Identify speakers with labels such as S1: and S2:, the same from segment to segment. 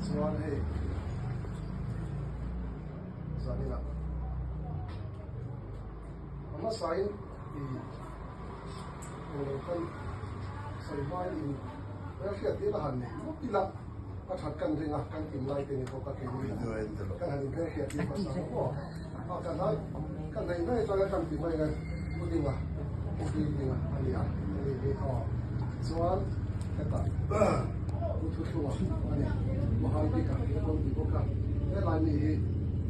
S1: Tichuan hei zaninah a hmasain i englo khan sawi hmain in hmelhriat tir a han nei ngawt ila a that kan ring a, kan kim lai te ni bawk a keini kan han inhmelhriat tir hmasa ang maw? A kan hal kan hnaih hnaih atanga kan ti mai ang pu dinga pu building a ni a ani hi aw chuan hetah pu thuthlunga a ni pu haipika te pawh an ti bawk a helai mi hi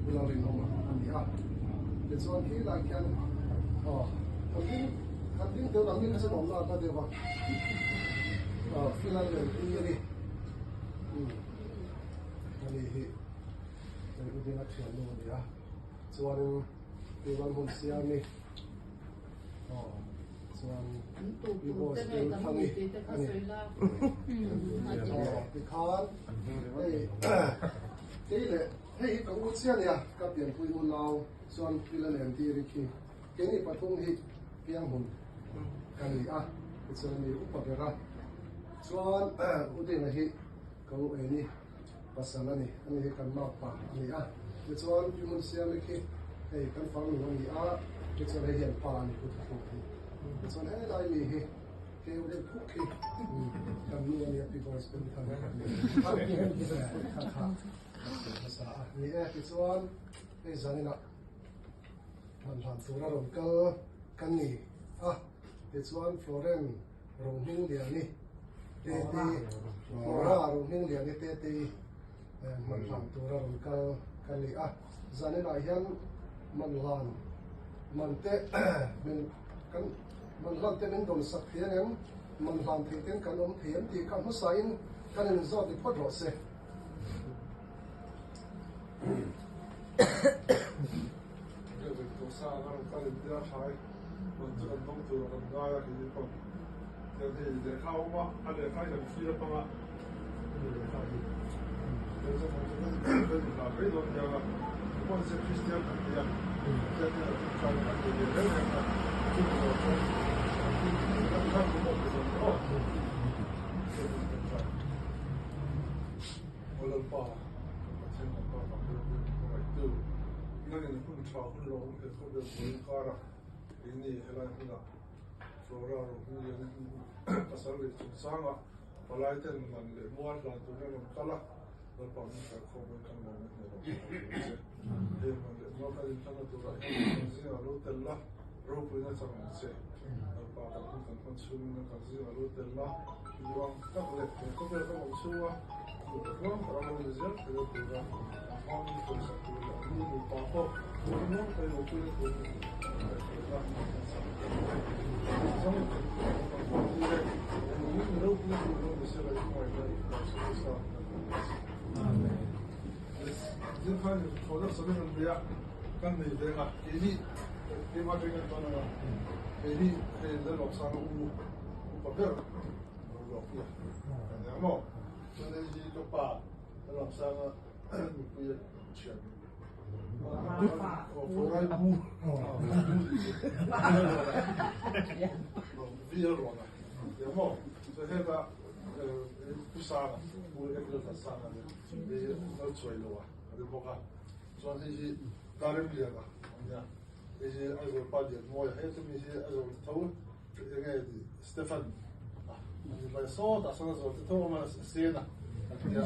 S1: pu Lalrinawma a ni a tichuan khi lai khian aw kan ding kan ding deuh ang mi kha chuan awm lak a deuh a aw filan lem hi a ni ani hi. Kan u dinga thiannu a ni a, chuanin Tivan hun siam i aw chuan i boss tel thang i a ni aw tikhan hei kei leh hei hi ka u chiah a nia ka pianpui u nau chuan thil a len tir i khi keini pathum hi pianghmun ka ni a tichuan a ni upa ber a chuan u dinga hi ka u eni. Pasal a ni, ani hi kan makpa a ni a, tichuan Pi Hmunsiami khi hei kan farnu a ni a, tichuan hei hian pa a ni Pu Thuthlung hi, tichuan helai mi hi keu deuh phuk khi kan nu a ni a, Pi Voice Pen khan kha kha hmasa a ni e, tichuan hei zaninah man hlan tura rawn kal kan ni a, tichuan Floren Rohmingliani Tete Flora Rohmingliani Tete man hlan tura rawn kal ka ni a, zaninah hian man hlan man te min kan man hlan te min dawn sak thei ang em, man hlan thei ten kan awm thei em tih kha hmasain kan inzawt ni phawt rawh se.
S2: Aw Lalpa, kan Pathian kan Pa vang deuh deuh ka ngaihtu, nangin hun tha hun lo awm he khawvel buai kara keini helai hmunah Flora Rohmingliana pasal leh chungchanga palai ten man leh mual hlan turin an rawn kal a, Lalpa min hruai khawm in kan lawm in hne lo kan hmu che. Hei man leh mual kan inhlanna turah hian kan zingah lo tel la, ropuina chang ang che. Lalpa kan hun kan hman chhungin kan zingah lo tel la, ruang tak leh he khawvel kan awm chhunga nupa tluang tak a lo ni zel theih a tura an hmangin pawisa tur leh an nu nupa pawh thlamuang takin awmpuina turin an ngaihtuahna an chang ta a ni. Zang kan kan hman tir e, engin ropuina tur lo ni sela i hmangaihna i hmangaihna nasa kan hmu a che. Amen. Zin khan in thaw deuh samin an bei a, kan nei ve nga, keini keimah atangin kan tawn anga, keini hei Lalawksanga u upa ber Lalawkia kan ni ang maw? Chuan hei hi ka pa Lalawksanga nupui a thian Forai pu VL Rona ni ang maw? Chuan heta Pu Sanga, Pu Ekilta Sanga ni Lal chuai lo a a ni bawk a, chuan hei hi Daremliana a nia, hei hi Aizawl pa Lianmawia, hei chumi hi Aizawl te tho eng nge tih Stephen a ni mai sawtah sawn Aizawl te tho awm a Sena a ti a,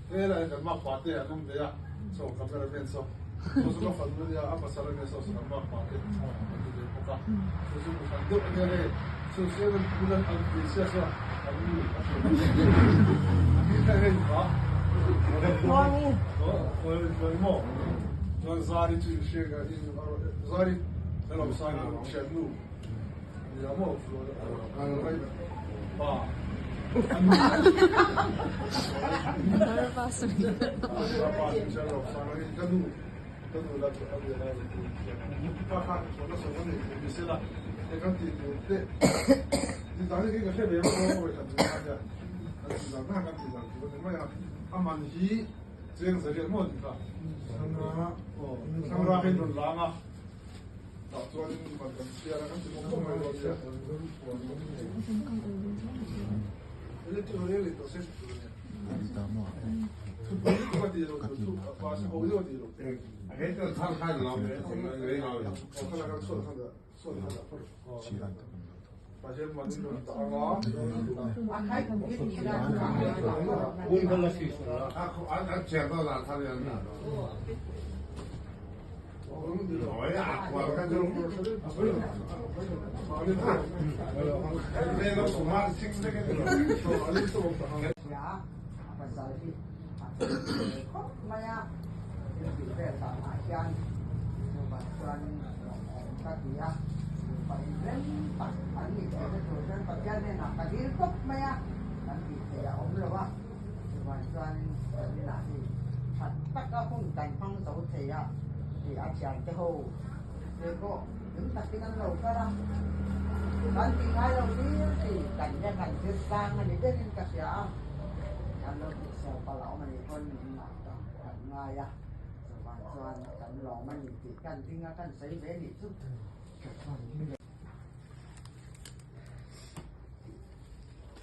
S2: helaiah hian kan makpa te an awm ve a, saw camera man saw, saw chu ka fanu a nia, a pasal a nia saw saw kan makpa te an ni ve bawk a, chu chu mi hran deuh a nia hei. Chu seven pool an an tih sia chuan an nu a hrilh a ni kha hei kha Tluangi maw chuan Zari chu in hriat ka in Zari hello Sang thian nu nia maw pa anu pa ka nu Ka nu la chu a nia lai leh tur kha kha ka na sawi ani ni se la he kan tih tur te ti dan hi ka hre ve vak lo kan ti dan hian kan ti dan na kan ti dan tur ani mai a a man hi cheng zariat maw ni kha thlangra hi rawn lang a tah chuan in man kan chhiar a kan ti mawk mawk mai dawn nia electric rel leh tawh se tur ania.
S3: ta maw ka ti na kan hmu a lang sir an tak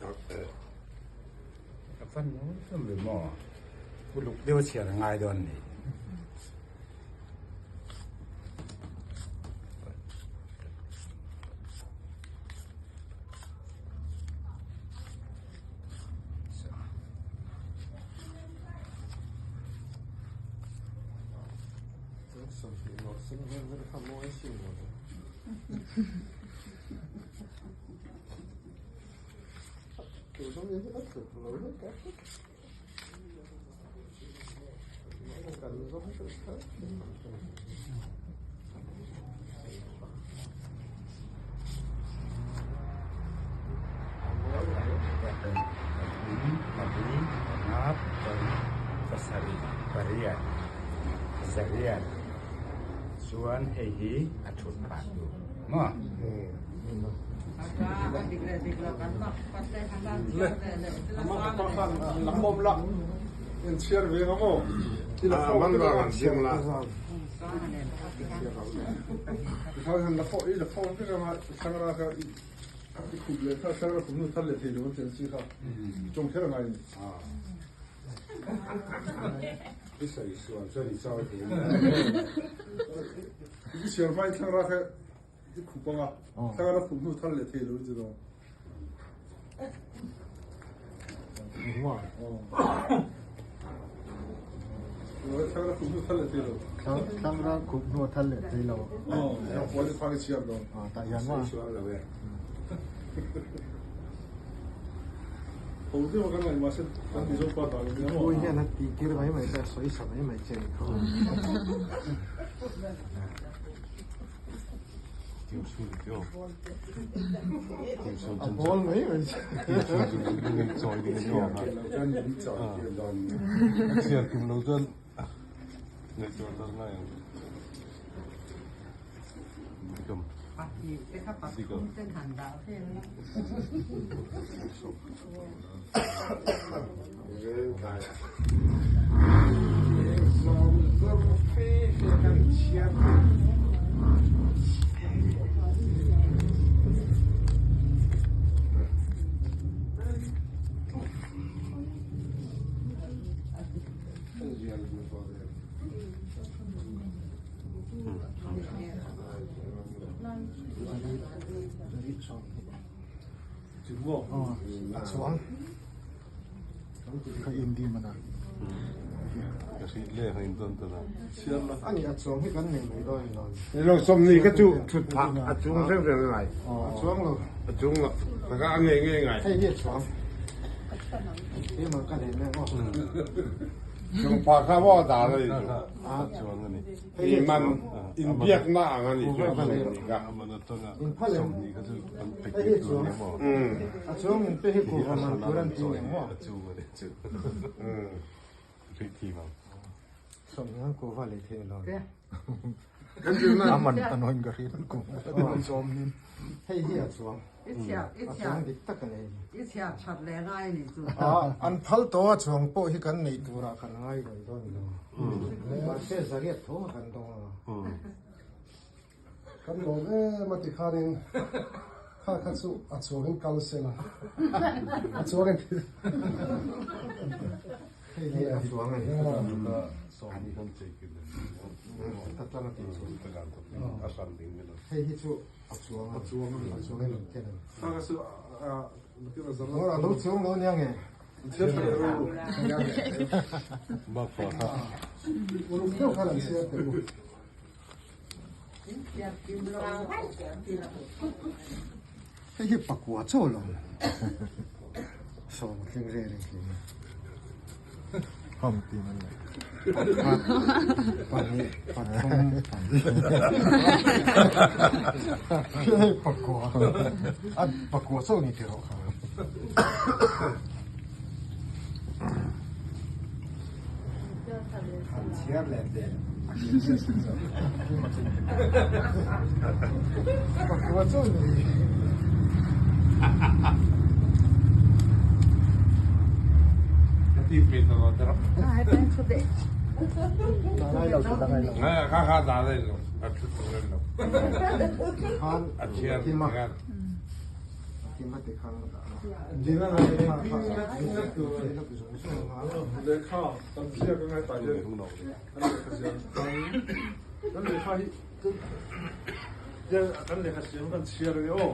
S4: Ka fan hlawm ve maw? Uluk deuh a chhiar a ngai dawn a ni. Pasarih, pariat, zariat chuan hei hi a thut phah tur maw?
S2: I khup anga thlangar a khup hnu thar leh thei lo i ti dawn. Thlangar a khup hnu thar leh thei lo.
S3: Thlangar a khup hnu thar leh thei lo.
S2: Puan i phang i chhiar dawn.
S3: Tah hian maw?
S2: Ho deuh a kan ngaih mahse kan ti zo pa ta lo nia maw?
S3: Pui hian a tih tir mai mai che a sawi sa mai mai che a ni kha. A bawl mai mai che. A chuang ka indi mana ani a chuang hi kan nei mai dawn lo
S4: ni lo som ni ka chu thut phah a chung reng reng ngai
S3: a chuang lo
S4: a chung lo ka a ngei ngei ngai
S3: hei hi a chuang hi ma ka nei mai maw
S4: chung pha kha maw da la ni chu
S3: a
S4: chuang ani I man inbiakna ang a nih chuan sawmhnih ka.
S3: An phal tawh a chuang pawh hi kan neih turah kan ngai dawn dawn lo. Mahse zariat tho a kan dawng a.
S1: Kan lawm em a ti khanin kha kha chu a chuangin kal se la, a chuangin.
S3: Hei hi a chuang a ni. Hei hi chu a chuang a ni. A chuang a ni. A lo chuang lo nia nge. Uluk deuh khan an chhiar teh u. Hei hi pakua chaw lo sawm tling reng reng hi ham tin an nei pakhat pahnih pathum pali hei pakua a pakua chaw ni tih rawh kha. Han chhiar leh teh a kim chiah si lo. Pakua chu ni. Khan
S2: Lehkha kan ziak anga hetah hian kan lehkha siam kan lehkha hi kan lehkha siam kan chhiar ania aw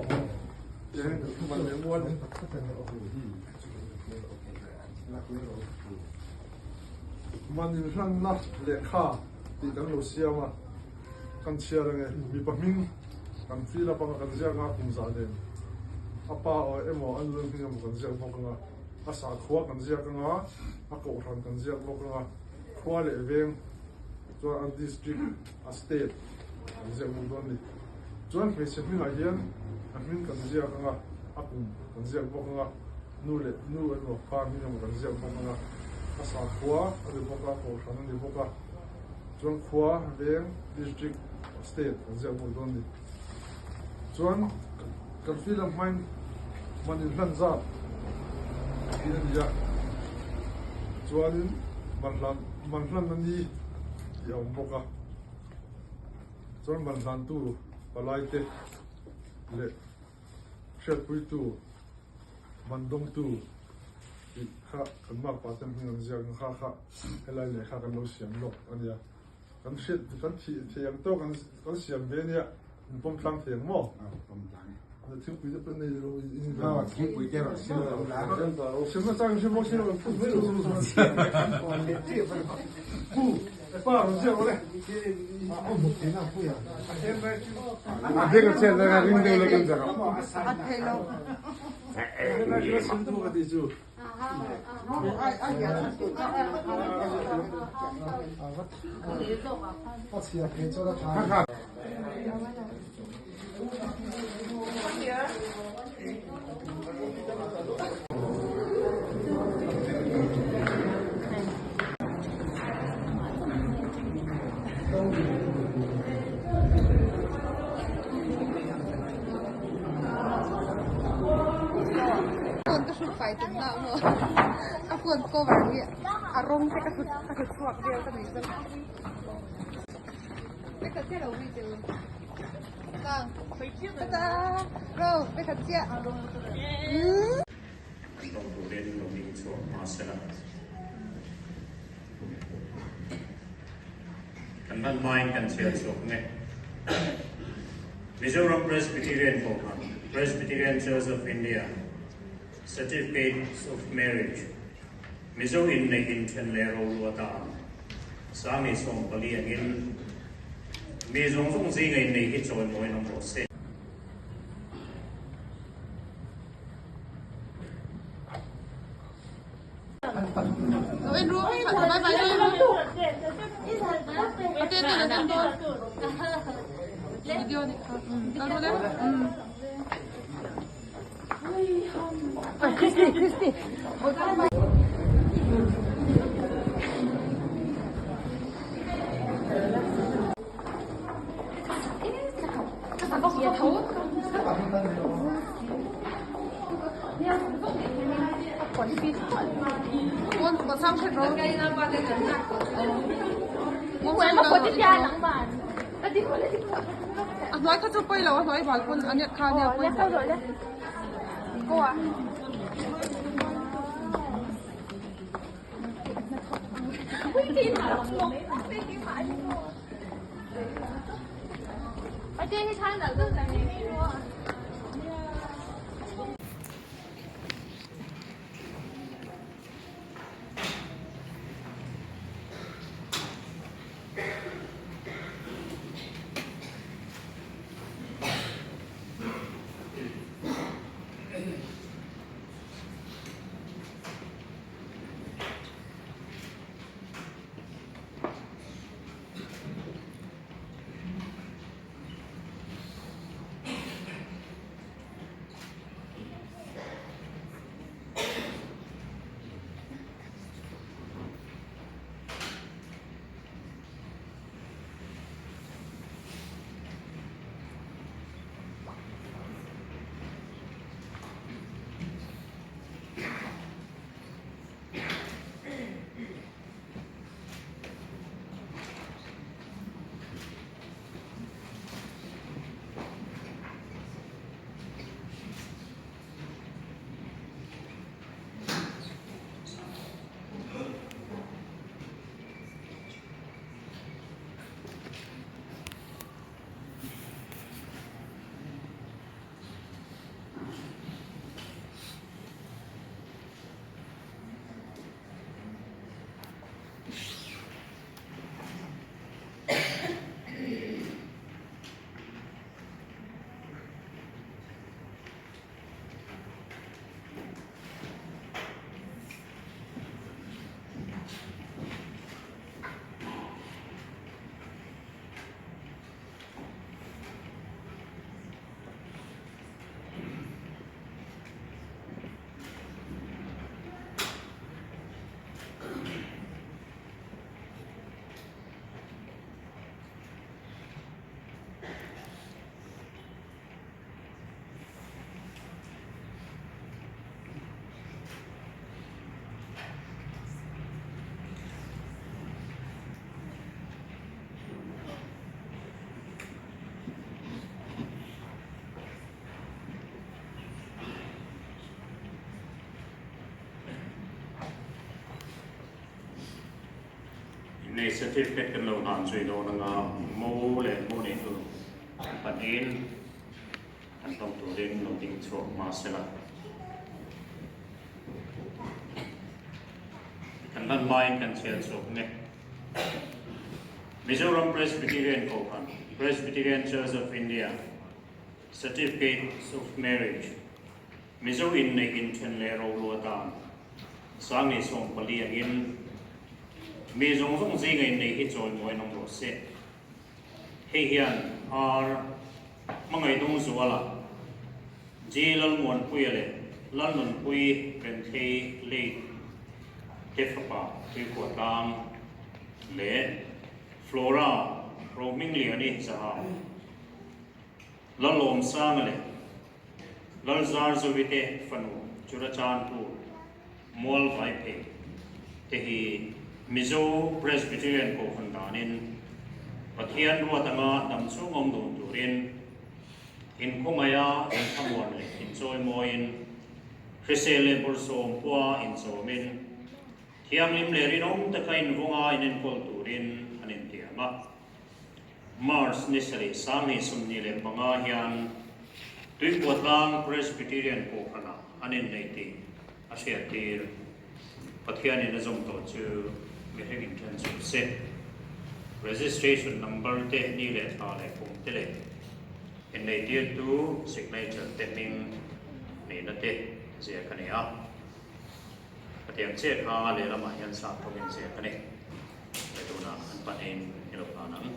S2: Man inhlanna lehkha tih kan lo siam a kan chhiar ange mipa hming kan fill up anga kan ziak a kum zah nen a pa emaw a nu hming emaw kan ziak bawk anga a sakhua kan ziak anga a kohhran kan ziak bawk anga khua leh veng chuan a district a state kan ziak bawk dawn a ni chuan hmeichhe hmingah hian a hming kan ziak anga a kum kan ziak bawk anga nu leh nu emaw pa hming emaw kan ziak bawk anga a sakhua a ni bawk a kohhran a ni bawk a. Chuan khua, veng, district, state an ziak bawk dawn a ni. Chuan kan field ang hmain man inhlan zat tih a ni a. Chuanin man hlan man hlanna ni tih a awm bawk a. Chuan man hlantu palaite leh hriatpuitu man dawngtu tih kha kan makpa ten hming an ziak ang kha kha helai lehkha kan lo siam lawk a nia. Kan hriat kan thih thei ang tawk kan siam ve ania in pawm tlang thei ang maw? Pawm tlang e. Thingpui te pawh nei lo in
S3: Ha thingpui te rawh siam lo la.
S2: Siam na chang hre bawk si lo kan mai lo. Pu pa rawn ziak rawh le.
S3: A awm hmu thei na pui a.
S2: A beng a chet na ring deuh lek in zak a.
S5: A thei lo.
S2: Sim tu ka ti chu.
S1: A chhia phei chuan a tha.
S5: Phone ka hrut fai tum na maw ka phone cover hi a rawng te ka hrut ka hrut chhuak vel ka nuih zawk Be khat chiah lo mi chu Kang Ta-ta Ro be khat chiah
S6: An dawng turin lo ding chhuak hma sela. Kan hman hmain kan chhiar chhuak nge. Mizoram Presbyterian Kohhran, Presbyterian Church of India, Certificates of Marriage, Mizo inneih inthen leh roluah dan, Sangi 14 angin mi zawng zawng zinga inneih hi chawimawiin awm rawh se.
S5: A hnuai kha chu pawi lo a hnuai bal pawn a nek kha ania pawi lo.
S6: Innei certificate kan lo hlan zui dawn anga mo leh mo neitu pahnihin an hlawm turin lo ding chhuak hma sela. Kan hlan hmain kan chhiar chhuak mek. Mizoram Presbyterian Kohhran, Presbyterian Church of India, Certificates of Marriage, Mizo inneih inthen leh roluah dan, Sangi 14 angin mi zawng zawng zinga inneih hi chawimawi an awm rawh se. Hei hian R. Hmangaih Dungzuala, G. Lalmuanpuia leh Lalnunpui Renthei Late te fapa Tuikhuahtlang leh Flora Rohmingliani Zahau, Lalawmsanga leh Lalzarzovi te fanu Churachandpur Mualvaiphei te hi Mizo Presbyterian Kohhran danin Pathian ruat anga dam chhung awm dun turin inkhawngaih inthlamuan leh inchawimawiin hrisel leh bawrhsawm khua inchawmin thianghlim leh rinawm taka invawnga inenkawl turin an intiam a. March ni sarih 2025 hian Tuipuatlang Presbyterian Kohhranah an inneih tih a hriattir. Pathianin a zawm tawh chu mihring in then suh se. Registration number te ni leh thla leh kum te leh inneihtirtu signature te hming nihna te ziak a ni a. Hetiang chiah kha lehlamah hian sap thawkin ziak a ni. He tunah an pahnihin i lo hlan ang.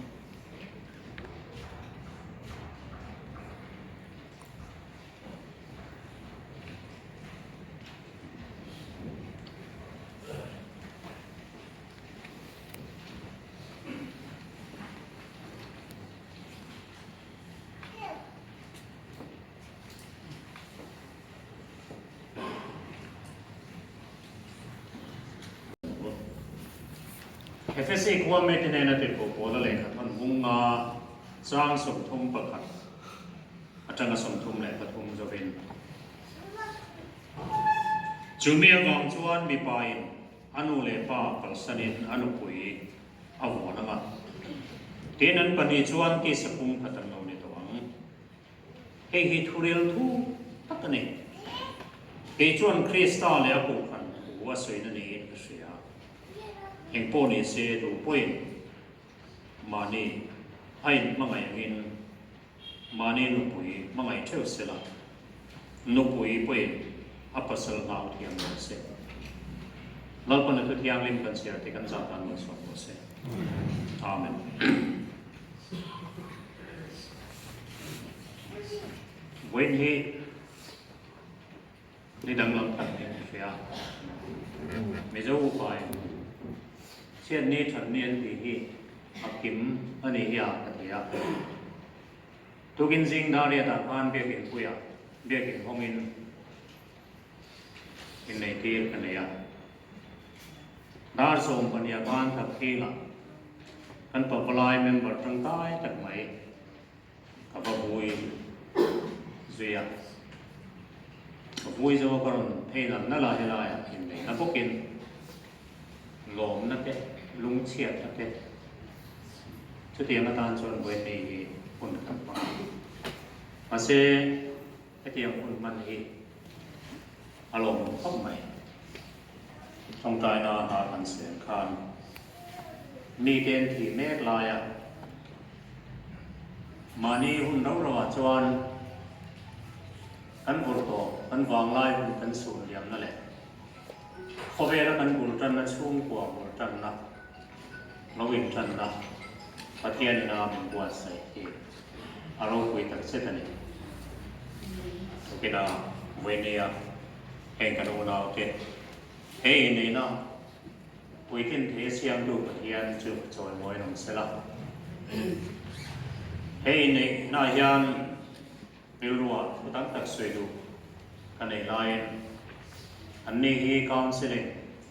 S6: Efesi khua mite hnena tirhkoh Paula lehkha thawn hung a chang 31 atanga 33 zovin. Chumi avang chuan mipain. a nu leh pa kalsanin a nupui a vuan ang a. Tin, an pahnih chuan tisa pumkhat an lo ni tawh ang. Hei hi thuril thu tak a ni. Kei chuan Krista leh a Kohhran thu a sawina niin ka hria. Engpawh ni se tu pawhin mahni a inhmangaih angin mahni nupui hmangaih theuh sela, nupui pawhin a pasal nghak thiam lo se. Lalpana thu thianghlim kan chhiar te kan zah tan malsawm rawh se. Amen. Vawiin hi ni danglam tak niin ka hria. Mizo upain chhiatni thatni an tih hi a kim a ni hi a ka ti a. Tukin zing Dariatah khan biakin puiah biakin hawngin inneitir ka nei a. Dar 12 khan Thakthingah kan pavalai member tangkai tak mai ka va vui zui a. Ka vui zo a ka rawn phei nal nal a helaiah inneihna bawkin lawmna te, lungchhiatna te chutiang atan chuan Vawihnei hi hun kan hmang a. Mahse hetiang hun hman hi a lawmawm khawp mai. Tawngtaina hna kan siam khan mite an thih mek laia mahni hun rau rauah chuan kan vur tawh, kan vanglai hun kan suh liamna leh khawvela kan bul tanna chhungkua bul tanna lo intanna Pathian ina min buatsaih hi a ropui tak zet a ni. Tukina Vawinia heng kan unaute he inneihna puitlin thei a siamtu Pathian chu chawimawi awm se la. He inneihna hian rilruah thu tam tak sawi duh ka nei laiin anni hi counselling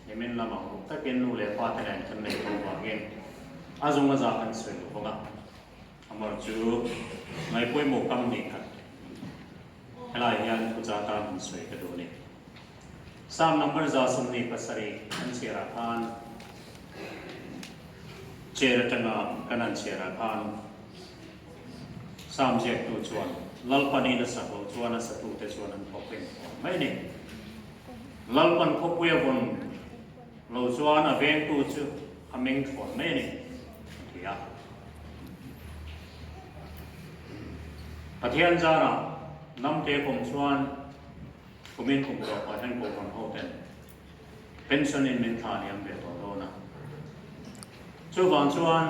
S6: nimin lamah uluk takin nu leh pa te nen kan nei tawh vangin a zung a zah kan sawi lo bawk a. Amar chu ngaihpawimawh kam nih khat. Helai hian thucha tan han sawi ka duh a ni. Psalm number 127 an chhiarah khan chair atanga kan han chhiarah khan Psalm ziaktu chuan Lalpan in a sak loh chuan a satute chuan an thawk reng tawh mai a ni. Lalpan khawpui a vawn lo chuan a vengtu chu a meng thlawn mai a ni, a ti a. Pathian zarah Namte kawm chuan kumin kum tawpah hian Kohhran hoten pension in min thla liam ve tawh dawn a. Chuvang chuan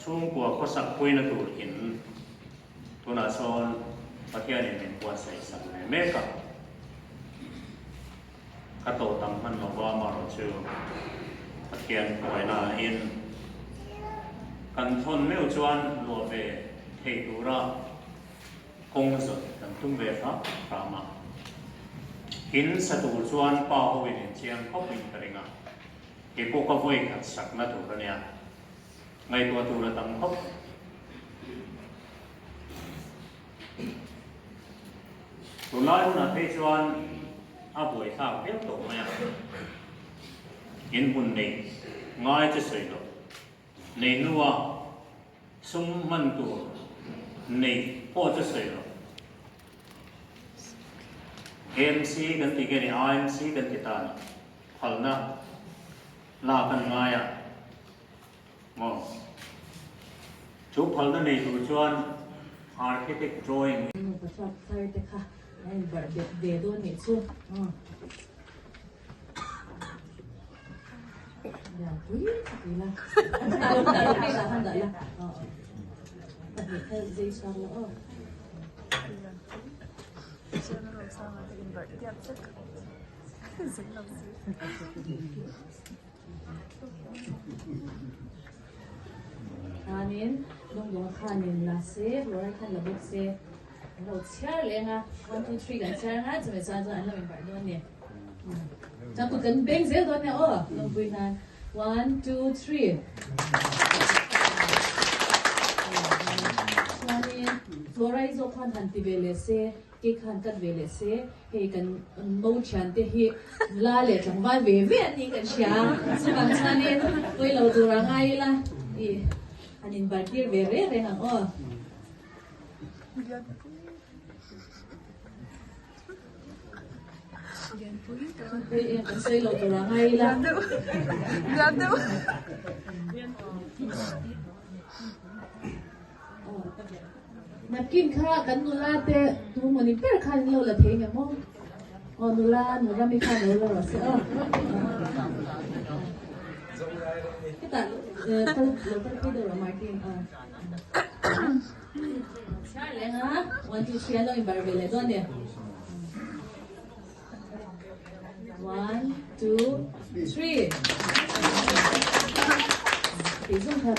S6: chhungkua khawsak puina tur in tunah sawn Pathianin min buatsaih sak ve mek a. Ka tawh tam hman lo va amaherawh chu Pathian hruaina in kan thawn meuh chuan luah ve thei tura kawng zawt kan tum ve hram hram a. In sa tur chuan pa ho in inchiang khawp in ka ring a, kei pawh ka vawi khat sakna tur a nia, ngaihtuah tur a tam khawp. Tunlai hunah phei chuan a buaithlak viau tawh mai a, in hmun nei ngai che sawi loh, nei hnua sum hman tur nei pawh che sawi loh. AMC kan tih nge ni IMC kan ti ta ni, phalna lak an ngai a. Maw? Chu phalna nei tur chuan architect drawing.
S7: Nupa chhuak thar te kha an inbarh bet ve dawn nih chu. Lianpui tak ila. Dah la. Pahnih kha zei chhuak la aw.
S5: Inbarh tiap vek. Zeng lo si.
S7: Khanin lungdawng khanin la se Laura khan la bawk se an lo chhiar leh anga 1 2 3 kan chhiar anga chumi chuan chuan an lo inbarh dawn ni chuan kut kan beng zel dawn nia aw lawmpui nan 1 2 3. Chuanin Flora i zawk khan han ti ve leh se, cake khan cut ve leh se, hei kan mo thian te hi nula leh tlangval ve ve an niin kan hria. Chuvang chuanin pawi lo tur a ngai ila i han inbartir ve reng reng ang aw. Napkin kha kan nula te tu mawni ber khan in lo la thei nge maw? Aw nula nu Rami khan lo la rawh se aw. Hetah kal lo kal phei deuh rawh Martin aw. Chhiar leh ang a, 1 2 3 an lo inbar ve leh dawn a ni. 1 2 3 Tih zawng kha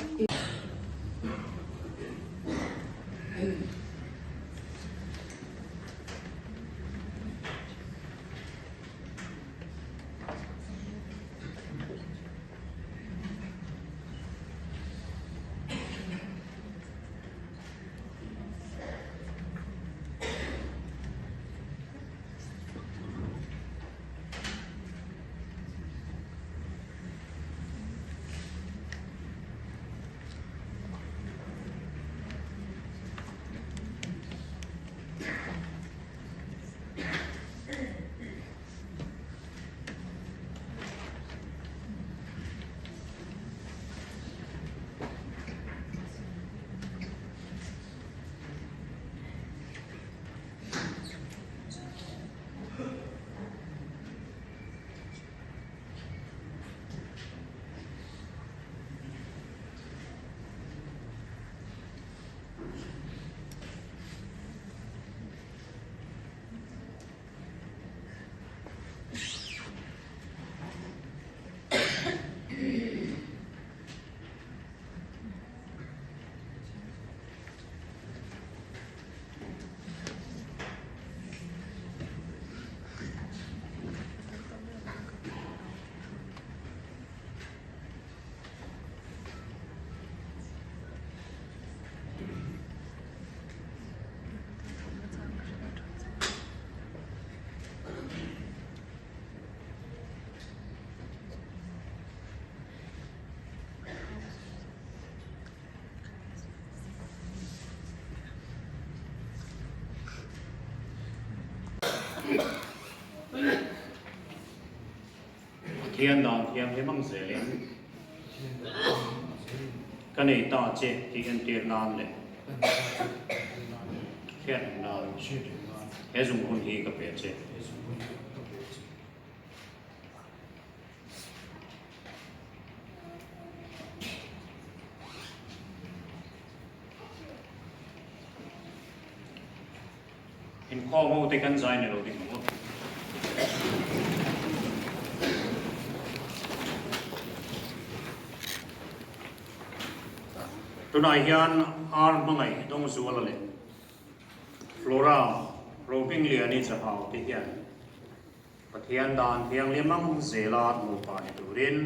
S6: Pathian dan thianghlim ang zelin ka nei ta che tih entir nan leh hriat reng nan he zungbun hi ka pe che. Inkhawm ho te kan zai ni lo ding ang aw. Tunah hian Ar hmangaih Dawngzuala leh Flora Rohmingliani Chahau te hian Pathian dan thianghlim ang zela nupa ni turin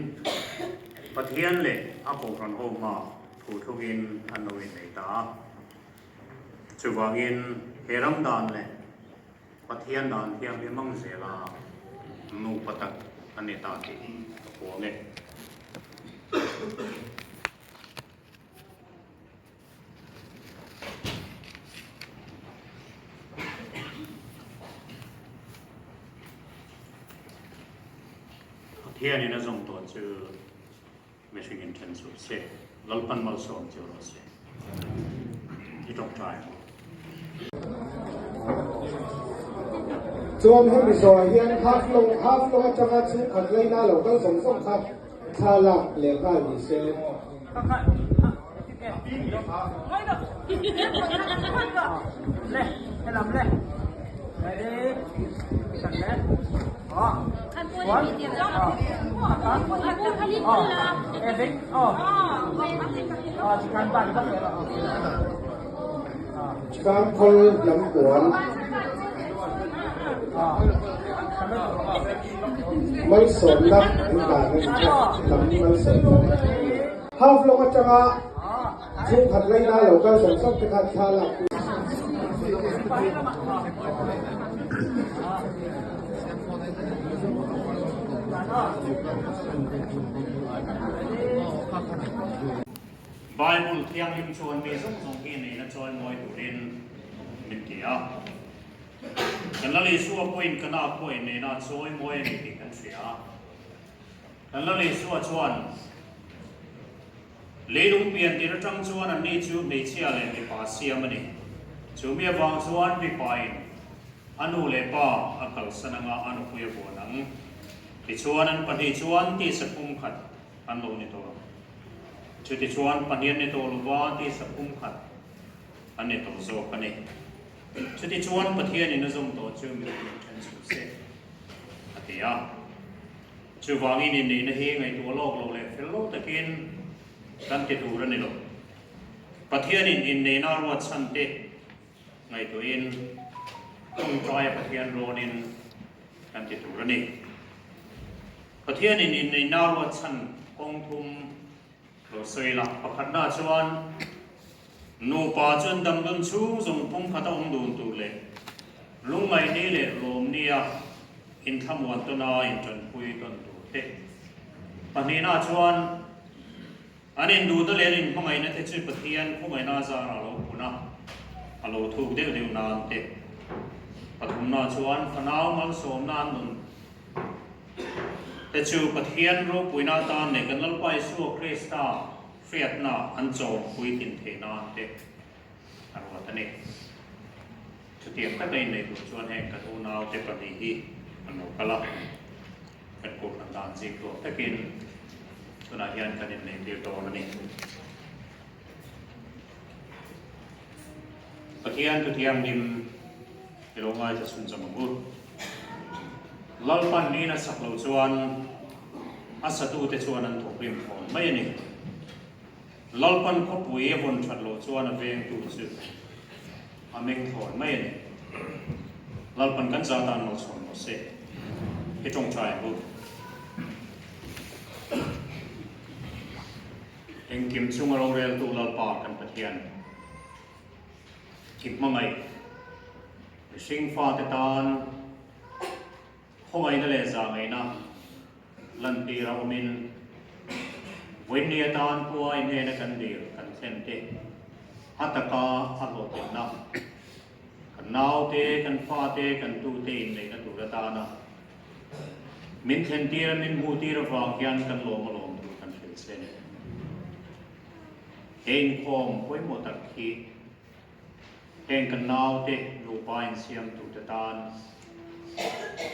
S6: Pathian leh a Kohhran ho hma thu thlungin an lo innei ta a. Chuvangin he ram dan leh Pathian dan thianghlim ang zela nupa tak a ni ta tih ka puang e. Pathianin a zawng tawh chu mihringin then suh se, Lalpan malsawm chu rawh se. I tawngtai ang u.
S3: Chuan hemi zawhah hian half long half long atanga chhungkhat laina lo kal zawng zawng kha thla lak leh nghal ni se. Hrangkhawl lam kual malsawmna an dan a ni bawk, lam malsawmna. Half lawng atanga Chhungkhat laina lo kal zawng zawng te khan thla lak pui.
S6: Bible thianghlim chuan mi zawng zawng hi neihna chawimawi turin min ti a. Kan Lal Isua pawhin ka nak pawhin neihna chawimawi a ni tih kan hria a. Kan Lal Isua chuan leilung pian tir atang chuan anni chu hmeichhia leh mipa siam a ni. Chu mi avang chuan mipain a nu leh pa a kalsan anga a nupui a buan ang. Tichuan an pahnih chuan tisa pumkhat an lo ni tawh ang. Chutichuan pahnih an ni tawh lova tisa pumkhat an ni tawh zawk a ni. Chutichuan Pathianin a zawm tawh chu mipui then chhuh se a ti a. Chuvangin inneihna hi ngaihtuah lawk lo leh fel lo takin kan ti tur a ni lo. Pathianin inneihna ruat chhan te ngaihtuahin tawngtaia Pathian rawnin kan ti tur a ni. Pathianin inneihna ruat chhan kawng thum lo sawi la. Pakhatna chuan nupa chuan damdun chhung zawng pumkhat a awm dun tur leh lungngaihni leh lawmnia inthlamuan tawna intanpui tawn tur te. Pahnihna chuan an induhna leh an inhmangaihna te chu Pathian khawngaihna zarah a lo pun a, a lo thuk deuh deuh nan te. Pathumna chuan fanau malsawmna an nun te chu Pathian ropuina atan leh kan Lalpa Isua Krista hriatna an chawm puitlin theih nan te a ruat a ni. Chutiang taka inneih duh chuan heng kan unaute pahnih hi an lo kal a, kan kohhran dan zing tawh takin tunah hian kan inneih tir dawn a ni. Pathian Thuthianghlim i lo ngaithla chhuncham ang u. Lalpan niin a sak loh chuan a satute chuan an thawk rim thawn mai a ni. Lalpan khawpui a vawn that loh chuan a vengtu chu a meng thlawn mai a ni. Lalpan kan za tan lo chhawn rawh se. I tawngtai ang u. Engkim chunga roreltu Lalpa kan Pathian, i hmangaih mihring fate tan khawngaihna leh zahngaihna lantir a awmin vawiinni atan pawha i hnena kan dil kan thlen te a taka a hlawhtlinna kan naute, kan fate, kan tute inneihna tur atana Min thlentir a, min hmuhtir avang hian kan lawm alawm tur kan hrilh che ni. He inkhawm pawimawh tak hi heng kan naute nupa insiam turte tan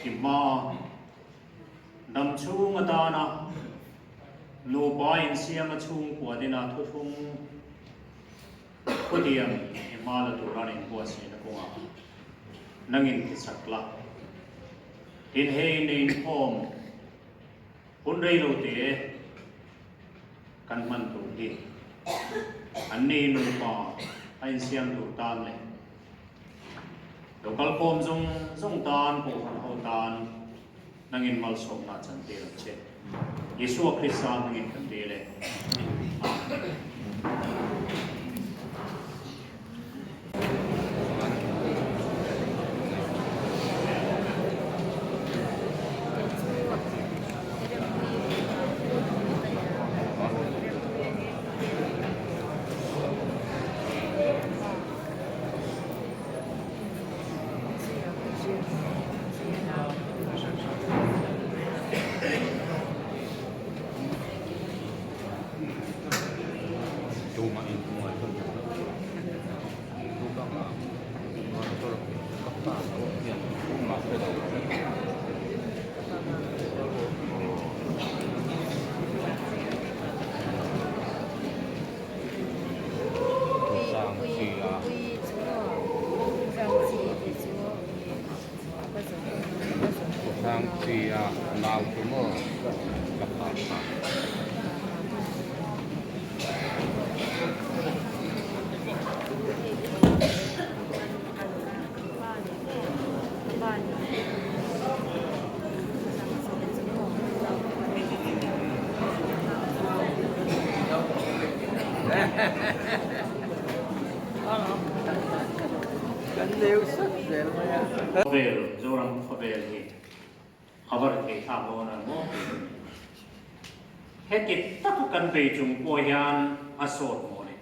S6: i hma dam chhung atana nupa insiama chhungkua dina thuthlung Khawdiam i hma la tura an inbuatsaihna kawngah nangin ti chak la. Tin hei in inkhawm hun rei lo te kan hman tur hi an ni nupa a insiam tur tan leh lo kalkhawm zawng zawng tan kohhran ho tan nangin malsawmna chan tir ang che. Isua Krista hmingin kan dil e. Amen. Khawvel, Zoram khawvel hi a va ri thei thlak dawn a maw tih a ni. Heti taka kan bei chung pawh hian a sawt maw ni.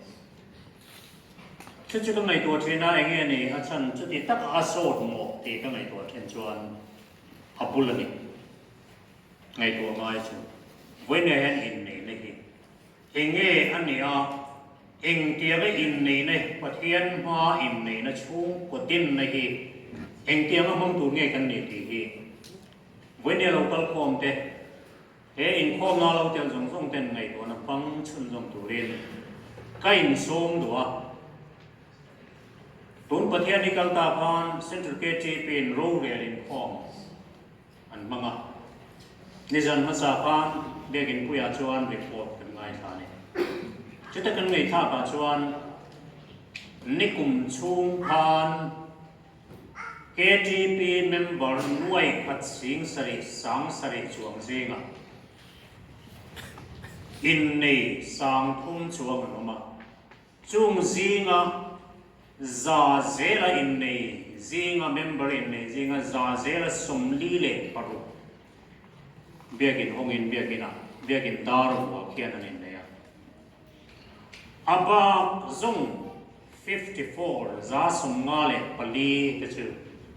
S6: Chu chu ka ngaihtuah thin a, enge ni a chhan chuti taka a sawt maw tih ka ngaihtuah then chuan a bul a ni. Ngaihtuah ngai chu vawiinah hian inneihna hi enge a nih a, engtianga inneihna Pathian hmaa inneihna chhungkaw dinna hi engtianga hmang tur nge kan nih tih hi vawiinah lo kal khawm te, he inkhawmna lo tel zawng zawng ten ngaihtuahna hmang chhunzawm turin ka insawm duh a. Tun Pathian hi kal ta khan Central KTP-in rorel inkhawm an hmang a. Nizan hmasa khan Biakin Puiah chuan report kan ngaithla a ni. Chuta kan ngaihthlakah chuan nikum chhung khan KTP member nuai khat sing sarih sang sarih chuang zingah innei sang thum chuang an awm a. Chung zinga za zela innei zinga member innei zinga za zela 46 biakin hawngin biakinah biakin dar vuah khian an innei a. A bak zawng 54 za 54 te chu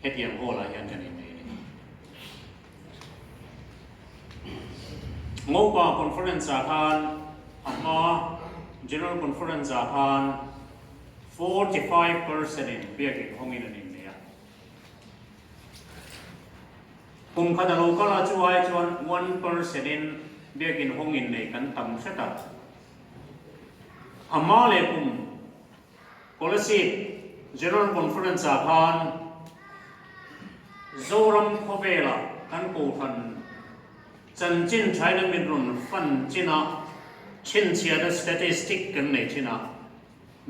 S6: hetiang hall ah hian kan innei a ni. Ngopa Conference ah khan a hma General Conference ah khan 45% in biakin hawngin an innei a. Kum khat a lo kal a chu ai chuan 1% in biakin hawng innei kan tam hret a. A hma leh kum Kolasib General Conference ah khan Zoram khawvela kan kohhran chanchin thaina min rawn fan chin a, chhinchhiahna statistic kan nei thin a,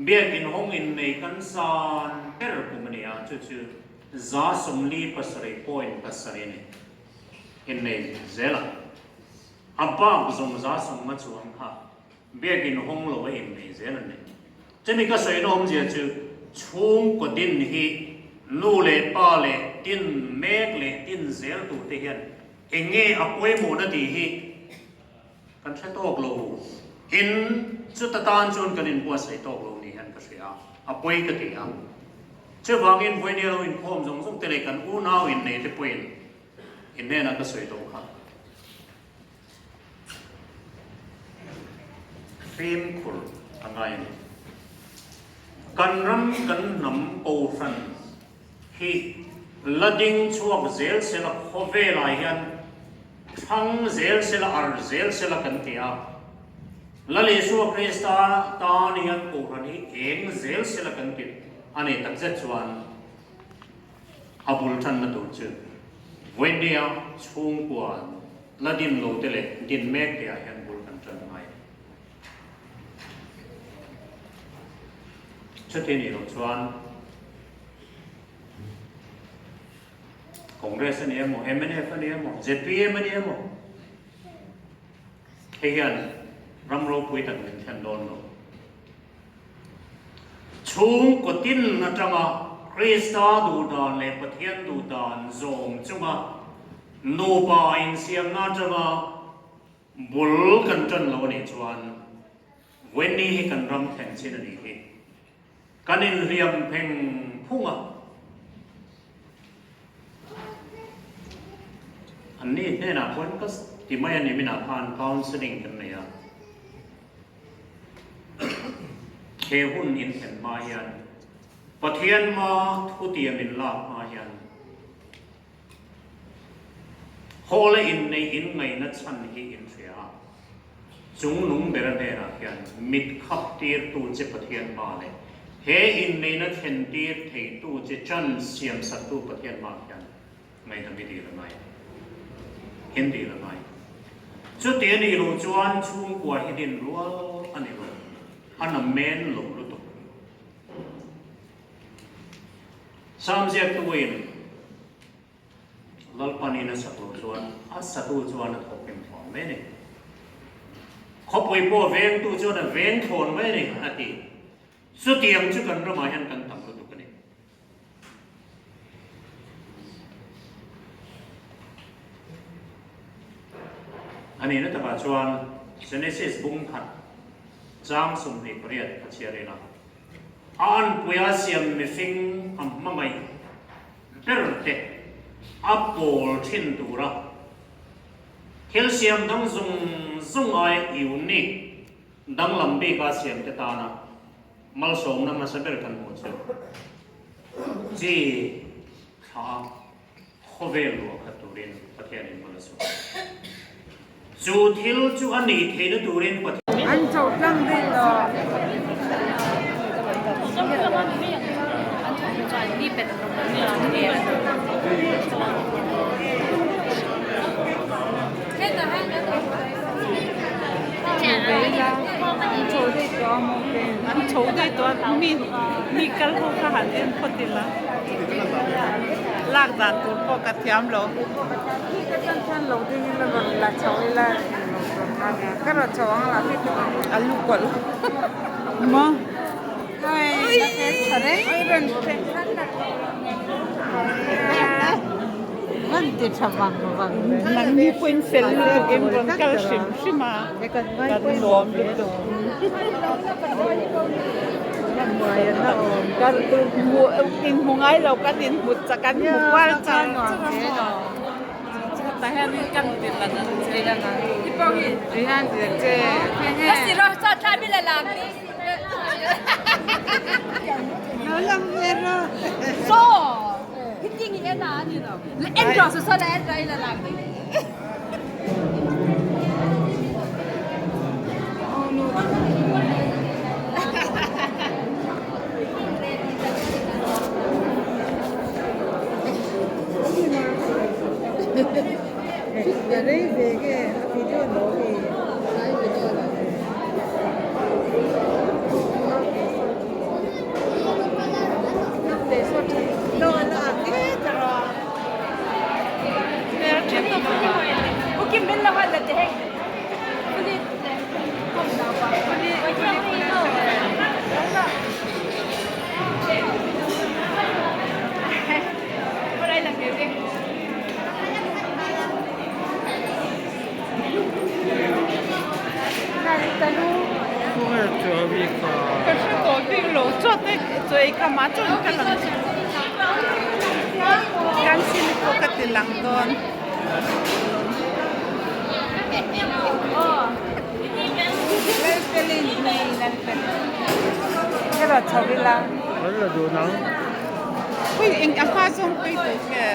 S6: biakin hawng innei kan san ber kum a ni a, chu chu 47.7 a ni. Innei zel a, a bak zawng 150 chuang kha Biakin hawng lo a innei zel an ni. Chumi ka sawi nawmzia chu chhungkaw din hi nu leh pa leh din mek leh din zel tur te hian eng nge a pawimawhna tih hi kan hre tawk lo. In chuta tan chuan kan inbuatsaih tawk lo ni hian ka hria a, a pawi ka ti a. Chuvangin vawinia lo inkhawm zawng zawng te leh kan unau innei te pawhin inhnenah ka sawi tawh kha. Fimkhur a ngai a ni. Kan ram kan hnam kohhran hi la ding chhuak zel sela khawvelah hian thlang zel sela ar zel sela kan ti a. Lal Isua Krista tan hian kohhran hi eng zel sela kan ti a ni takzet chuan a bul tanna tur chu Vawinia chhungkua la din lo te leh din mek te ah hian bul kan tan ngai a ni. Chuti nih loh chuan Congress a ni emaw, mnf a ni emaw, zpm a ni emaw hei hian ram ropui tak min thlen dawn lo. Chhungkaw tin atanga Krista duhdan leh Pathian duhdan zawm chunga nupa insiamna atanga bul kan tan lo anih chuan Wendy hi kan ram thlen chin a nih hi. Kan inhliam pheng phung a. Anni hnenah pawhin ka ti mai a ni minah khan counselling kan nei a. He hun inthlen hma hian Pathian hma thutiam in lak hma hian Hawla inneih in ngaihna chhan hi in hria a, chungnung bera hnenah hian mit khap tirtu che Pathian hma leh he inneihna thlen tir theitu che chance siamsaktu Pathian hma hian Ngaihdam i dil a ngai. In dil a ngai. Chuti a nih loh chuan chhungkua hi din rual a ni lo. A na men lo lutuk. Sam ziaktuin Lalpanin a sak loh chuan a satu chuan a thawk hlim thawm mai a ni. Khawpui pawh vengtu chuan a veng thlawn mai a ni, a ti. Chutiang chu kan ramah hian kan tam lutuk a ni. A nihna takah chuan Genesis bung khat chang 28 a chhiar ila, a anpuia siam mihring a hmangaih ber te a pawl thin tura thil siam dang zung zung ai unique danglam bika siam te tana malsawmna hmasa ber kan hmuh chu chi thla khawvel luah khat turin Pathianin mal a sawm. Chu thil chu a nih theihna turin Pathian.
S8: An cho tlang deuh lo.
S9: An chho daih tawh a mi mi kal ho kha han en phawt ila lak dan tur pawh ka thiam lo. A lu kawlh maw. Nangni pawhin fel lutuk in rawn kal hrim hrim a, kan nuam lutuk. Inhmu ngai lo kan inhmu chak an hmu kual char char a maw. Ka hre tawh bik lo chaw te chaw ei kha mah chuan ka lang kan sin pawh ka ti lang dawn. Pui eng a hma zawng pui tur nge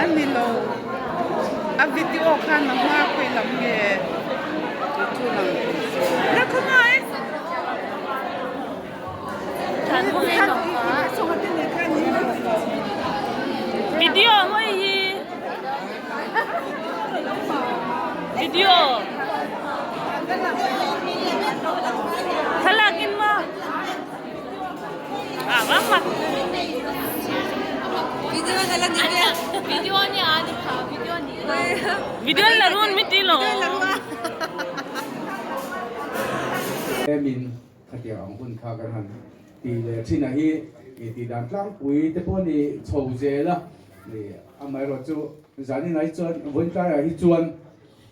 S9: a ni lo a video khan a hma pui lam nge la khawngaih
S7: Video mawi hi video thlalak in maw ah va mak video ni a ni pha video ni video la run mi ti lo
S4: Min khatiang ang hun kha kan han ti leh thin a hi tih dan tlangpui te pawh a ni chho zel a amaherawh chu zanin ah hi chuan vawiin tlaiah hi chuan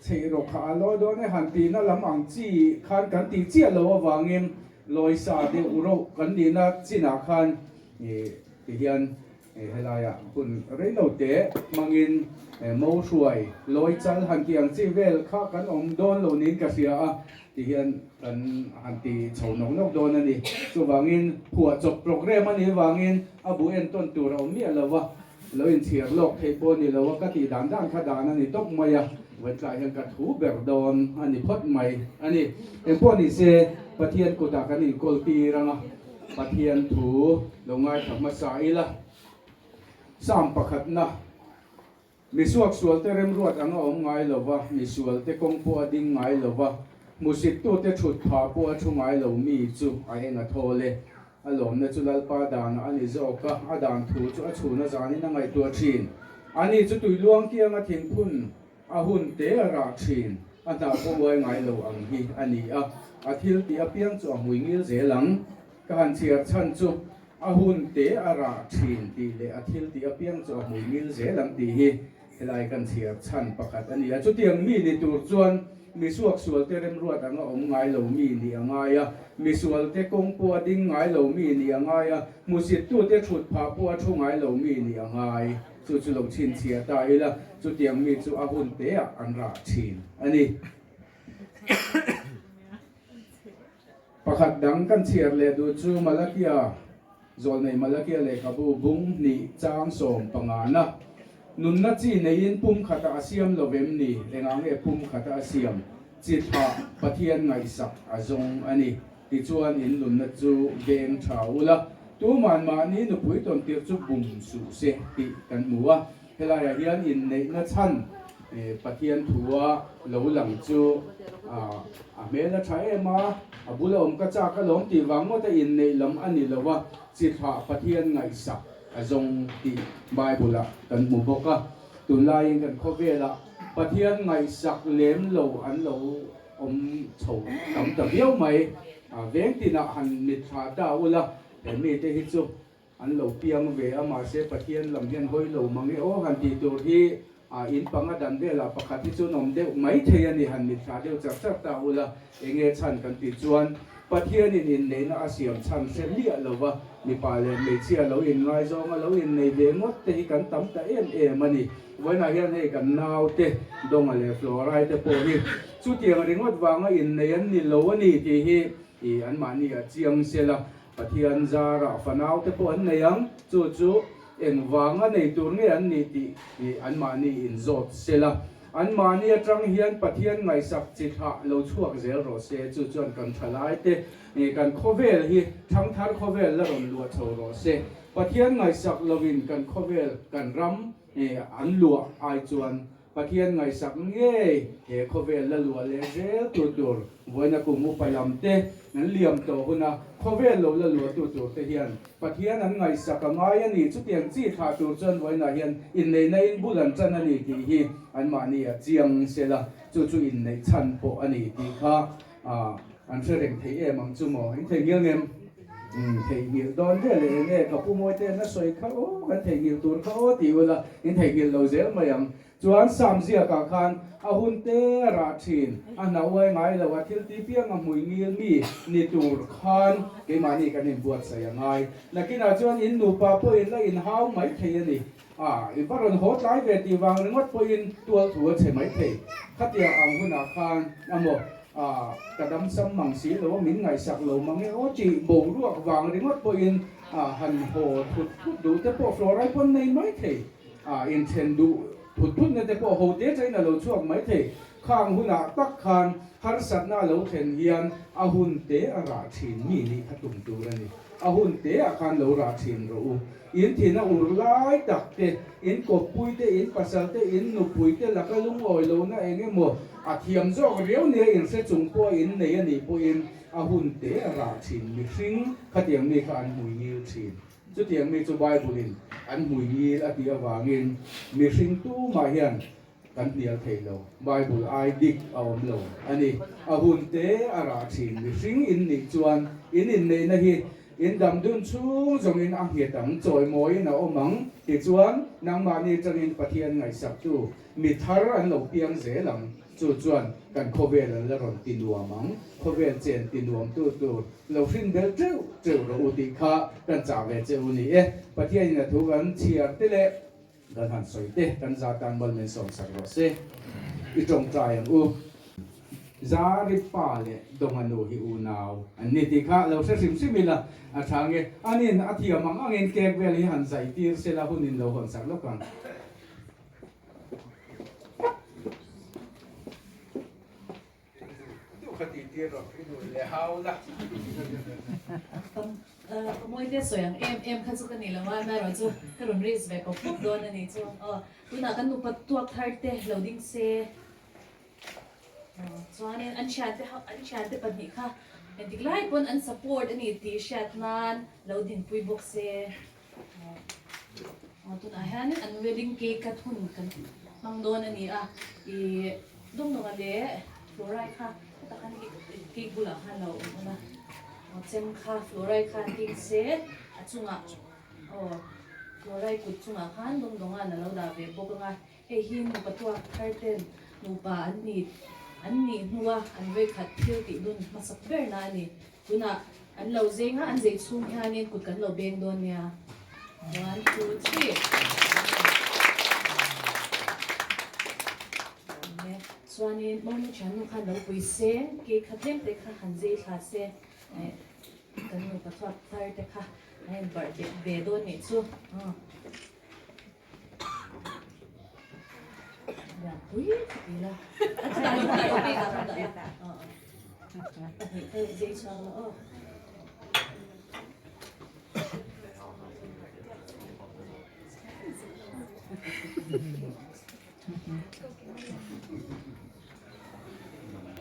S4: chheih rawh kha a lawi dawn e han tihna lam ang chi khan kan tih chiah loh avangin lawisa deuh reuh kan nihna chinah khan ti hian Helaiah hun rei lo te hmangin mo hruai lawi chal han tih ang chi vel kha kan awm dawn lo niin ka hria a, ti hian kan han ti chho nawk nawk dawn a ni. Chuvangin phuahchawp programme a nih vangin a bu entawn tur a awm miah lo va, lo inchhiar lawk theih pawh a ni lo a, ka tih dan dan kha dan a ni tawp mai a, vawitlai hian ka thu ber dawn a ni phawt mai a ni. Engpawh ni se Pathian kutah kan inkawl tir ang a. Pathian thu lo ngaithla hmasa ila, Psalm pakhatna, Mi suaksualte remruat ang a awm ngai lo va, mi sualte kawng pawh a ding ngai lo va, hmusittute thut phah pawh a thu ngai lo mi chu a eng a thawl e. A lawmna chu Lalpa danah a ni zawk a, a dan thu chu a chhun a zanin a ngaihtuah thin. Ani chu tui luang kianga thingphun. A hun te a rah thin, a hnah pawh uai ngai lo ang hi a ni a, a thil tih apiang chu a hmui ngil zel ang. Ka han chhiar chhan chu a hun te a rah thin tih leh a thil tih apiang chu a hmui ngil zel ang tih hi helai kan chhiar chhan pakhat a ni a. Chutiang mi ni tur chuan misuaksualte remruat anga awm ngai lo mi nih a ngai a, misualte kawng pawh a ding ngai lo mi nih a ngai a, hmusittute thut phah pawh a thu ngai lo mi nih a ngai. Chu chu lo chhinchhiah ta ila, chutiang mi chu a hun teah an rah thin a ni. Pakhat dang kan chhiar leh duh chu Malakia, Zawlnei Malakia lehkhabu bung hnih chang 15na. Nunna chi neiin pum khatah a siam lo vem ni? Engah nge pum khatah a siam? Chi thlah Pathian ngaihsak a zawng a ni. Tichuan in nunna chu veng tha ula, tuman mahni nupui tawn tir chu bum suh se tih kan hmu a. Helaiah hian inneihna chhan Pathian thua lo lang chu a hmel a tha em a, a bula awm ka chak alawm tih vang ngawta inneih lam a ni lo a, chi thlah Pathian ngaihsak a zawng tih Bible-ah kan hmu bawk a. Tunlaiin kan khawvelah Pathian ngaihsak lem lo an lo awm chho tam ta viau mai. Veng tinah han mitthla ta ula, he mite hi chu an lo piang ve a, mahse Pathian lam hian hawi lo mang e aw han tih tur hi in panga dan velah pakhat hi chu an awm deuh mai thei a ni, han mitthla deuh char char ta ula, enge chhan kan tih chuan Pathianin inneihna a siam chhan hre miah lo va, mipa leh hmeichhia lo inngaizawng a lo innei ve ngawt te hi kan tam ta em em a ni. Vawiinah hian hei kan naute Dawnga leh Florai te pawh hi chutiang ringawt vanga innei an ni lo a ni tih hi i anmahni a chiang sel a, Pathian zarah fanau te pawh an nei ang, chu chu engvanga nei tur nge an nih tih i anmahni inzawt sel a. Anmahni atang hian Pathian ngaihsak chi thlah lo chhuak zel rawh se, chu chuan kan thalai te kan khawvel hi thangthar khawvel la rawn luah chho rawh se. Pathian ngaihsak lovin kan khawvel kan ram an luah ai chuan Pathian ngaihsak ngei he khawvel la luah leh zel tu tur vawiina kum upa lam te an liam tawh huna khawvel lo la luah tu tur te hian Pathian an ngaihsak a ngai a ni. Chutiang chi thlah tur chuan vawiinah hian inneihna in bul an tan a ni tih hi anmahni a chiang sel a, chu chu inneih chhan pawh a ni tih kha an hre reng thei em ang chu maw? In theihnghilh ngem? Umm theihnghilh dawn vel e enge ka pu Mawite'n a sawi kha aw kan theihnghilh tur kha aw ti ula in theihnghilh lo zel mai ang. Chuan Sam ziakah khan a hun te a rah thin, a hna uai ngai lo, a thil ti piang a hmui ngil mi ni tur khan keimahni kan inbuatsaih a ngai. Nakinah chuan in nupa pawhin la inhau mai thei a ni. A, i va rawn haw tlai ve tih vang ringawt pawhin tual thu a chhe mai thei. Khatiang ang hunah khan a maw, a, ka damsam mang si lo a, min ngaihsak lo mang e aw tih boruak vang ringawt pawhin a han haw thut thut duh te pawh Florai pawn nei mai thei. A inthen duh thut thut na te pawh ho te chain a lo chhuak mai thei. Khang hunah tak khan harsatna a lo thlen hian a hun te a rah thin mi nih kha tum tur a ni. A hun te ah khan lo rah thin rawh u. In thin a ur lai tak te, in kawppui te, in pasal te, in nupui te laka lungawi lohna eng emaw a thiam zawk riau nia in hre chung pawh in nei a nih pawhin a hun te a rah thin mihring khatiang mi kha an hmui ngil thin. Chutiang mi chu Bible-in an hmui ngil a tih avangin mihring tumah hian kan hnial thei lo. Bible ai dik a awm lo a ni. A hun te a rah thin. Mihring in nih chuan in inneihna hi in dam dun chhung zawngin a nghet ang, chawimawiin a awm ang. Tichuan, nangmahni atangin Pathian ngaihsaktu mi thar an lo piang zel ang. Chu chuan kan khawvel an la rawn ti nuam ang, khawvel chen ti nuam tu tur lo hrin bel teuh teuh rawh u tih kha kan chah ve che u ni e. Pathianin a thu kan chhiar te leh kan han sawi te kan za tan mal min sawm sak rawh se. I tawngtai ang u. Zari pa leh Dawnga nu hi unau an ni tih kha lo hre hrim hrim ila a tha nge. Anin a thiam ang angin cake vel hi han zai tir sela hunin lo hawn sak lawk ang.
S7: Mawite sawi ang em em kha chu ka ni lo a, amaherawh chu ka rawn risk ve pawp pawp dawn a ni chu. Aw, tunah kan nupa tuak thar te lo ding se. Chuanin an thiante ho, an thiante pahnih kha engtik lai pawn an support a ni tih hriat nan lo dinpui bawk se. Aw, tunah hianin an wedding cake cut hun kan. hmang dawn a ni a, ih dawngdawnga leh Florai kha hetah khan cake bulah khan lo awm awm a, aw chem kha Florai khan keng se a chungah aw Florai kut chungah khan dawngdawnga'n a lo dah ve bawk ang a, hei hi nupa tuak thar ten nupa an ni an nih hnua an vawikhat thil tih dun hmasak berna a ni. Tunah an lo zeng a, an zei chhung hianin kut kan lo beng dawn nia. One, two, three. Chuanin Monu thiannu khan lo pui se, cake kha tlem te kha han zei thla se, kan nupa thuak thar te kha an inbarh ve dawn nih chu.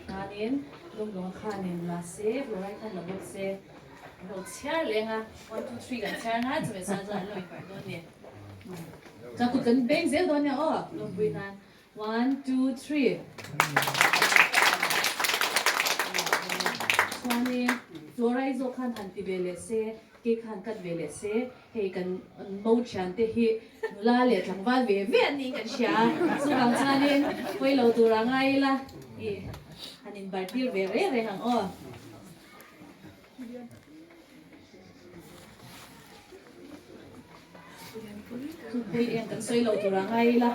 S7: Khanin lungdawng khanin la se Florai khan la bawk se lo chhiar leng a 1 2 3 kan chhiar nga chumi chuan chuan an lo inparh dawn ni. Chuan kut kan beng zel dawn nia aw lawmpui nan 1 2 3 Chuanin Florai zawk khan han ti ve leh se cake khan cut ve leh se Hei kan mo thian te hi nula leh tlangval ve ve an niin kan hria a, chuvang chuanin pawi lo tur a ngai ila i han inbar tir ve reng reng ang aw. Thupui eng kan sawi lo tur a ngai ila.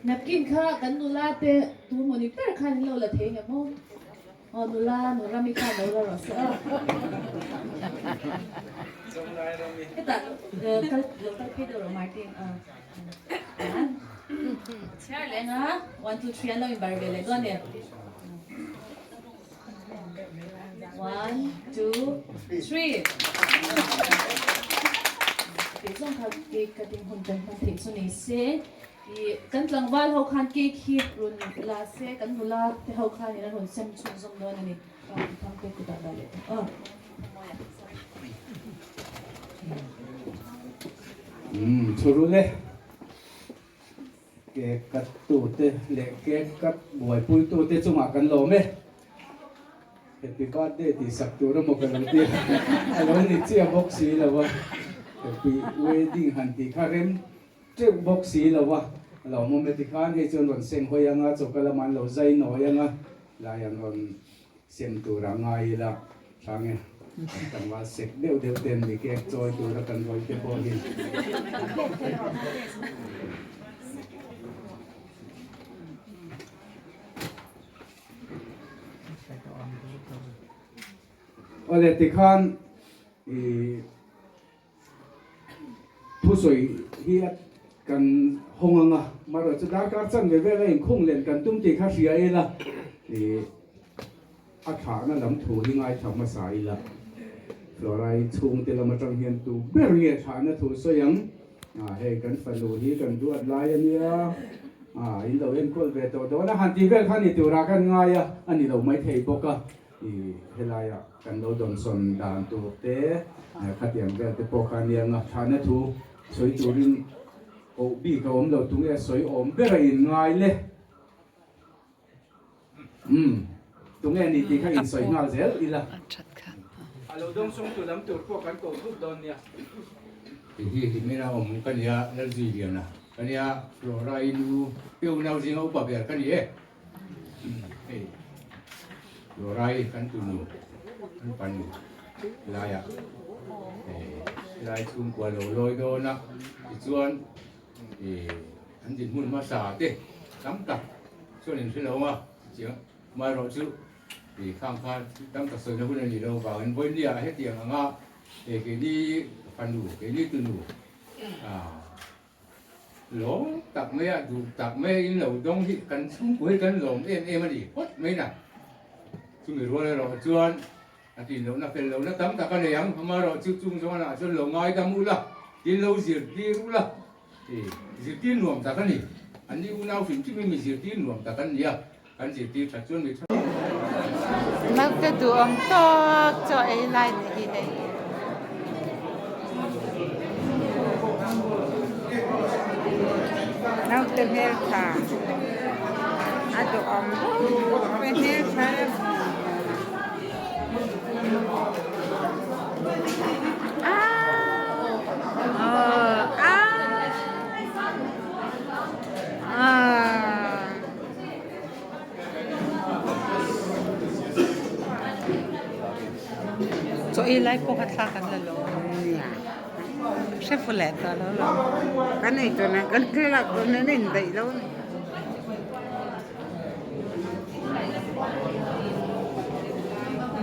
S7: Napkin kha kan nula te tu mawni ber khan in lo la thei nge maw? Aw nula nu Rami khan lo la rawh se aw. Hetah kal lo kal phei deuh rawh Martin aw. Chhiar leh anga 1 2 3 an lo inbar ve leh dawn e. 1 2 3 Tih zawng kha cake cutting hun kan hman theih chu ni se ih kan tlangval ho khan cake hi rawn la se kan nula te ho khanin an rawn sem chhunzawm dawn a ni. Thangte kutah dah leh tawh aw.
S4: Umm chhurul e. Cake cut tute leh cake cut buaipui tute chungah kan lawm e. Happy birthday tih sak tur emaw ka lo ti a, a lo ni chiah bawk si lo a. Happy wedding han tih kha rem teuh bawk si lo a. A lawmawm e tikhan hei chuan rawn seng hawi anga choka lamah an lo zai nawi anga lai an rawn sem tur a ngai ila hrang e. Tlangval sek deuh deuh ten mi cake chawi tura kan rawih te pawh hi. Awle tikhan i thusawi hi kan hawng anga marawh chu darkar chan ve vel a inkhung len kan tum tih kha hria ila i a thlahna lam thu hi ngaithla hmasa ila Florai chhungte lam atang hian tu ber nge thlahna thu sawi ang. Ah hei kan fanu hi kan duat lai a nia, ah in lo enkawl ve tawh dawn a, han tih vel kha ni turah kan ngai a, a ni lo mai thei bawk a, ih helaiah kan lo dawnsawn dan tur te khatiang vel te pawh kha a nia nga thlahna thu sawi turin koh bik a awm lo tunge sawi awm ber a in ngai le. Umm tunge ni tih kha insawi nghal zel ila. A lo dawng sawng tu lam tur pawh kan ko thut dawn nia.
S8: Hi hi mena awm ka nia Lalzui Liana ka nia Flora i nu te unau zinga upa ber ka ni e. Hei Flora i kan tunu kan panu laiah helai chhungkua lo lawi dawn a tichuan An dinhmun hmasa te tam tak chuan in hre lo ang a, chiang amaherawh chu khang kha tam tak sawina hun a nih loh avangin vawinia hetiang anga keini fanu, keini tunu lawm tak mai a, duh tak mai a in lo dawng hi kan chhungkua hi kan lawm em em a ni phawt mai na. Chumi rual erawh chuan A tin lohna fel lohna tam tak a nei ang, amaherawh chu chung zawng anah chuan lo ngaidam ula, tin lo zirtir ula, i zirtir nuam tak a ni. An ni unau hrim hrim hi mi zirtir nuam tak an ni a, kan zirtir that chuan mi tha.
S9: Naute duhawm tawk chaw ei lai ni hi hei. Naute hmeltha a duhawm bawk e hmeltha reuh
S10: Chaw ei lai pawh kha thlak an la lo. Hre fu leh tawh lo lo.
S9: Kan ei tawh nen kan thlalak tawh nen a indaih lo a ni.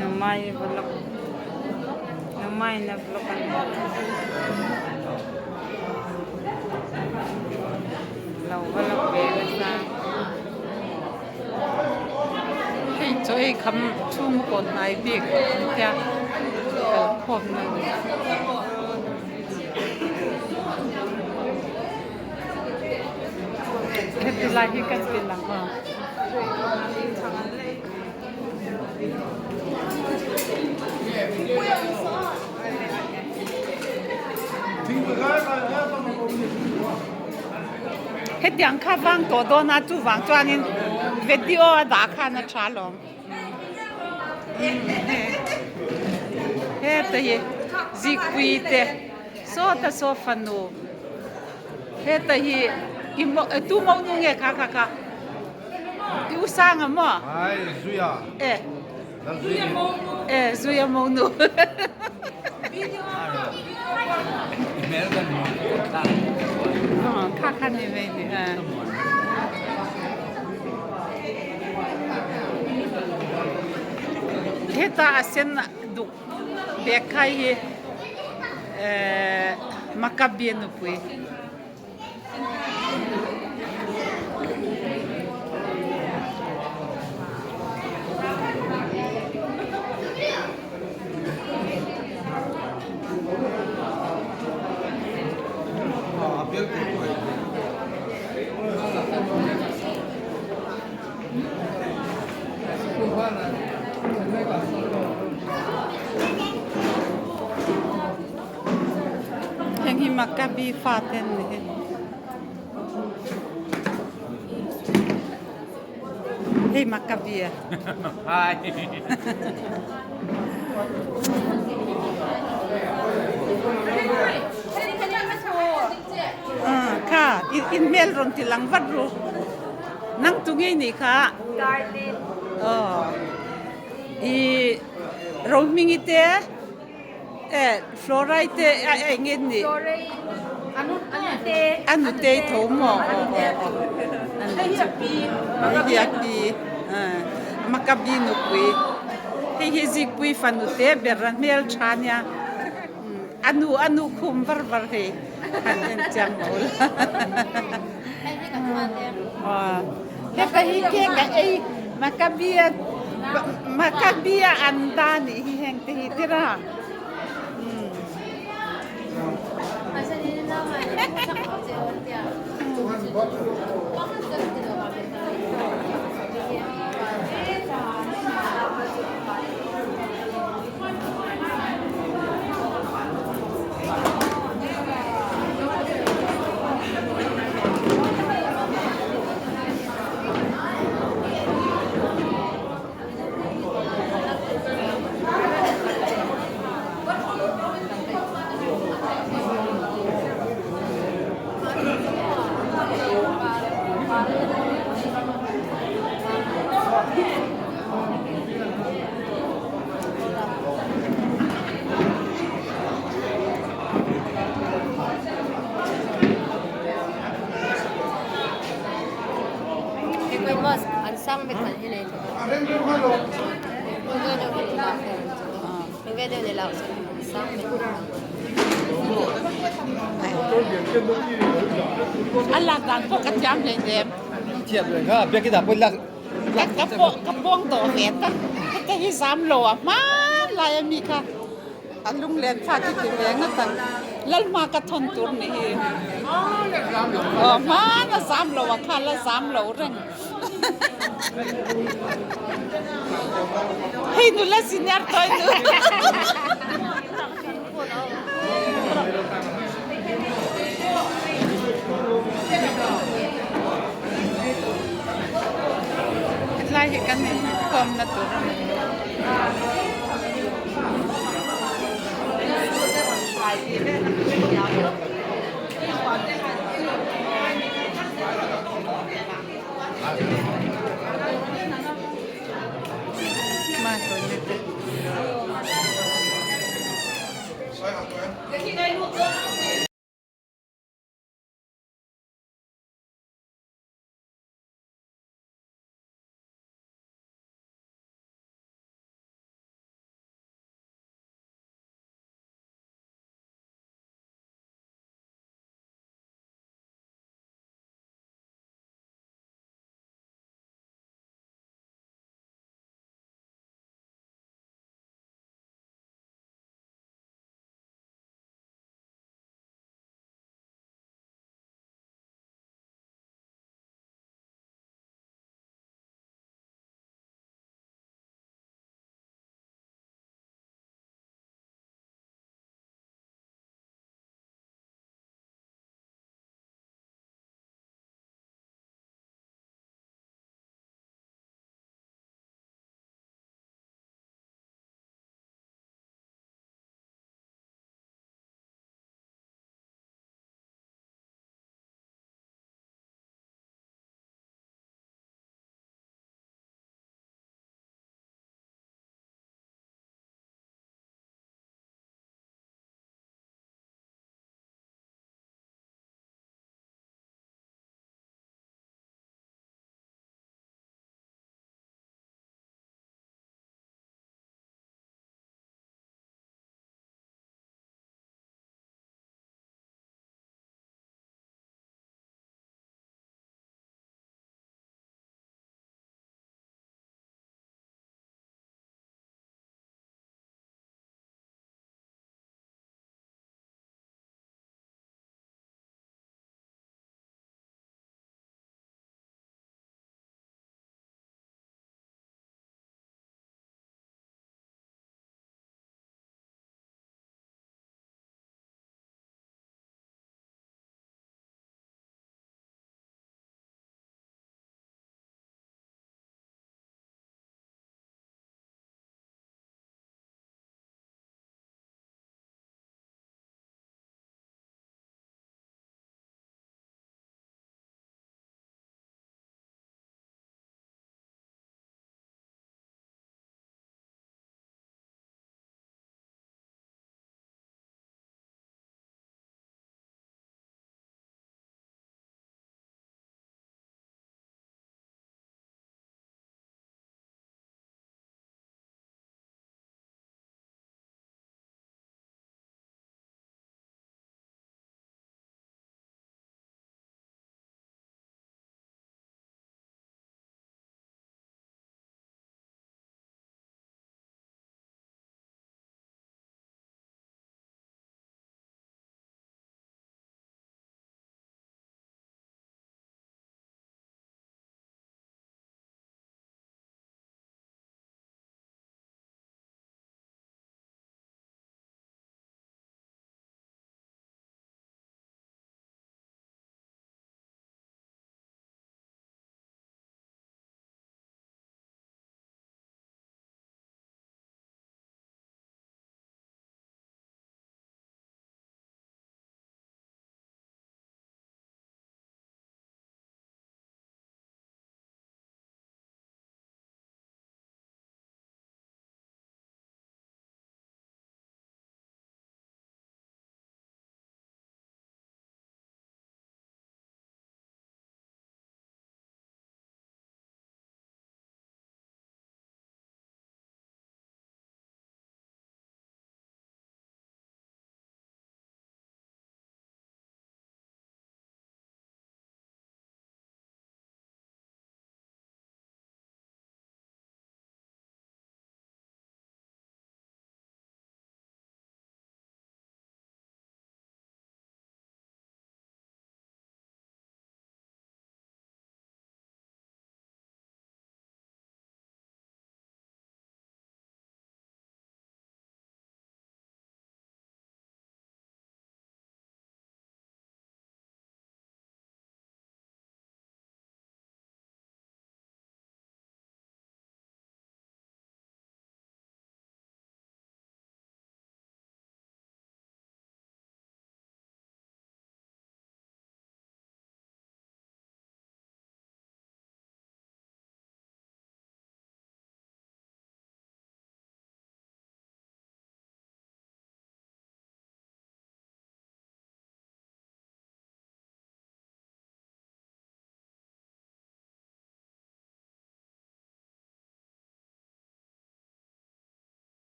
S10: Numai vlog Numai na vlog a ni. Lo va lawk ve nasa. Hei chaw ei kham chhung kawn hnai bik an tia kal khawm na ni. Heti lai hi ka ti lang aw. Hetiang kha vang tawh dawn a chuvang chuanin video a dah khan a tha lawm. Heta hi zikpui te sawta saw fanu heta hi i tu mo nu nge kha kha kha i u sang a maw?
S2: Ai zuia.
S10: E. E zuia mo nu. Kha kha ni mai ni. Heta a sen duk bag khai hi Makabi nupui. Heng hi Maccabi fa te an ni hi. Hei Maccabi a.
S8: Hi.
S10: Kha in hmel rawn ti lang vat ru. Nang tu ngei ni kha.
S11: Darlene.
S10: Oh. I Rohmingi te Eh, Florai te a eng nge ni?
S11: Florai anu anute.
S10: Anute tho maw? Hei hi a pi. Hei hi a pi. Makabi nupui. Hei hi Zikpui fanu te ber a hmel tha nia. Anu anu khum var var hei han en chiang mawl.
S11: Hei hi kan hma te.
S10: Heta hi cake a ei Makabi a Makabi a an da nih hi heng te hi tira. A lak dan pawh ka thiam hle hle.
S4: Thiam hle kha biakinn ah pawh lak
S10: ka pawh ka pawng tawh ve tak heta hi zam lo a hman lai a mi kha a lunglen thlak hi ti ve ngawt ang lalhma ka thawn tur ni hi aw hman a zam lo a kha la zam lo reng hei nula senior tawh nu. Inkhawmna tur a ni.